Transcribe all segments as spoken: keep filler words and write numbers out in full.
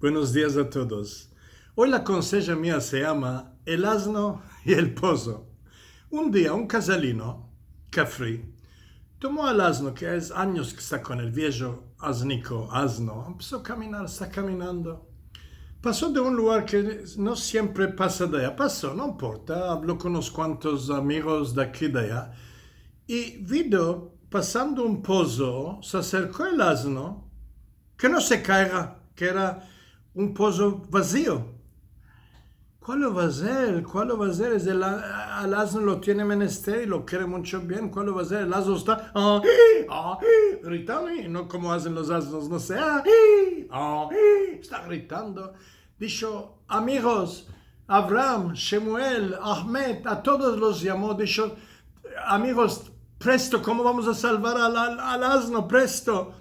Buenos dias a todos. Oy la konseja mia se yama El azno i el pozo. Un dia un kazalino, kafri, tomo al azno, ke es anyos ke esta kon el, viejo azniko, azno, empeso a kaminar, esta kaminando. Paso de un lugar ke no siempre pasa de aya. Paso, no importa, avlo kon unos kuantos amigos de aki, de aya. I vido pasando un pozo, se aserko el azno, ke no se kaiga, ke era un pozo vazio. Kualo va azer? Kualo va azer? Es el a-, al azno lo tiene menester i lo kere muncho bien. Kualo va azer? El azno esta, ah, i, ah, i, gritando, i no komo azen los aznos, no se, ah, i, ah, i, esta gritando. Disho, amigos, Avram, Shemuel, Ahmed, a todos los yamo, disho, amigos, presto, komo vamos a salvar al, al, al azno? Presto.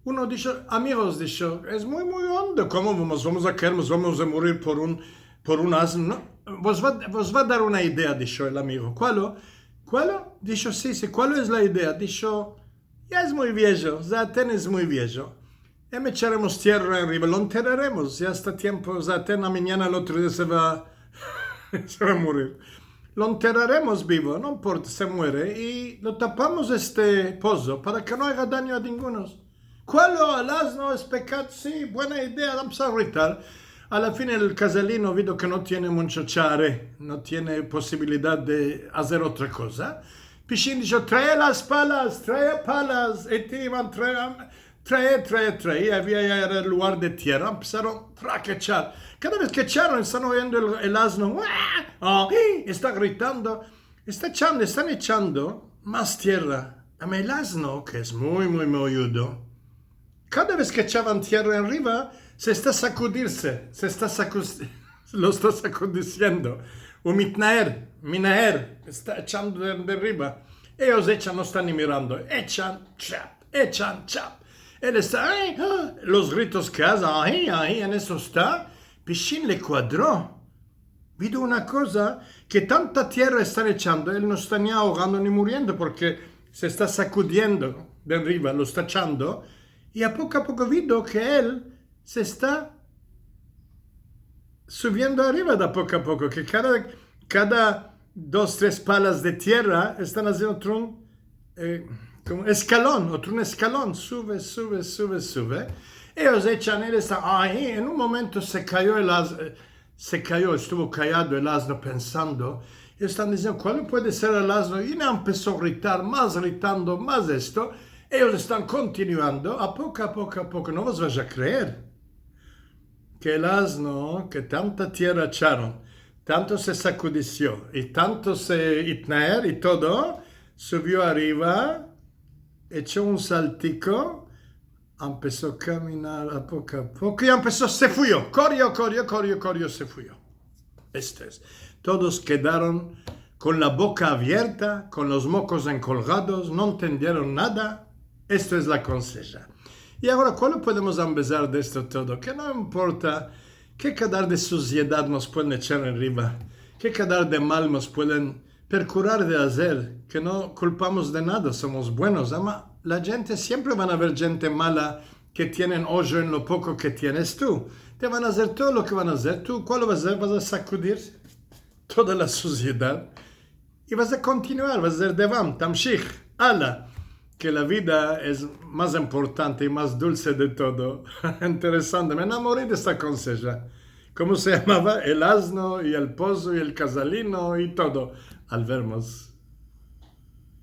Uno disho, amigos, disho, es muy, muy ondo, komo vamos, vamos a kaer, mos vamos a murir por un, por un azno? No, vos va, vos va dar una idea, disho el amigo. Kualo? Kualo? Disho, si, si, kualo es la idea? Disho, ya es muy viejo, zaten es muy viejo. Em echaremos tierra enriva, lo enteraremos, ya esta tiempo, zaten amanyana el otro dia se va, se va a murir. Lo enteraremos bivo, no importa, se muere, i lo tapamos este pozo para ke no aya danyo a ningunos. Kualo? Al azno es pekado? Si, buena idea, vamos a gritar. A la fin el kazalino vido ke no tiene muncho chare, no tiene posibilidad de azer otra koza. Pishin disho, trae las palas, trae palas, i te ivan, trae, trae, trae, trae. I avia ya el lugar de tierra, empesaron, trak, echar. Kada vez ke echaron, estan oyendo el, el azno, ah, i, esta gritando. Esta echando, estan echando mas tierra. Ama el azno, ke es muy, muy moyudo, kada vez ke echavan tierra enriva, se esta sakudirse, se esta sakus-, lo esta sakudisiendo. U mitnaer, minaer, esta echando de, de enriva. Eyos echan, no estan ni mirando. Echan, chap, echan, chap. El esta, ay, ah, los gritos ke aze, ahi, ahi, en esto esta. Pishin le kuadro. Vido una koza, ke tanta tierra estan echando, el no esta ni ahogando ni muriendo, porke se esta sakudiendo de enriva, lo esta echando, i a poko a poko vido ke el se esta suviendo ariva de a poko a poko, ke kada, kada dos, tres palas de tierra estan aziendo otro un, eh, komo eskalon, otro un eskalon, suve, suve, suve, suve. Eyos echan, el esta ahi, en un momento se kayo el az-, eh, se kayo, estuvo kayado el azno pensando. Eyos estan diziendo, kualo puede ser el azno? I empeso a gritar, mas gritando, mas esto. Eyos estan kontinuando, a poko, a poko, a poko, no vos vash a kreer ke el azno, ke tanta tierra echaron, tanto se sakudisio, i tanto se itnaer, i todo, suvio ariva, echo un saltiko, empeso a kaminar a poko a poko, i empeso, se fuyo, korio, korio, korio, korio, se fuyo. Esto es. Todos kedaron kon la boka avierta, kon los mokos enkolgados, no entendieron nada. Esto es la konseja. I agora, kualo podemos ambezar de esto todo? Ke no importa ke kadar de suziedad mos pueden echar enriva, ke kadar de mal mos pueden perkurar de azer, ke no kulpamos de nada, somos buenos. Ama la djente, siempre van a aver djente mala ke tienen ojo en lo poko ke tienes tu. Te van a azer todo lo ke van a azer. Tu, kualo vas a azer? Vas a sakudir toda la suziedad i vas a kontinuar, vas a azer devam, tamshih, ala, ke la vida es mas importante i mas dulse de todo. Interesante, me enamori de esta konseja. Komo se yamava? El azno i el pozo i el kazalino i todo. Al vermos.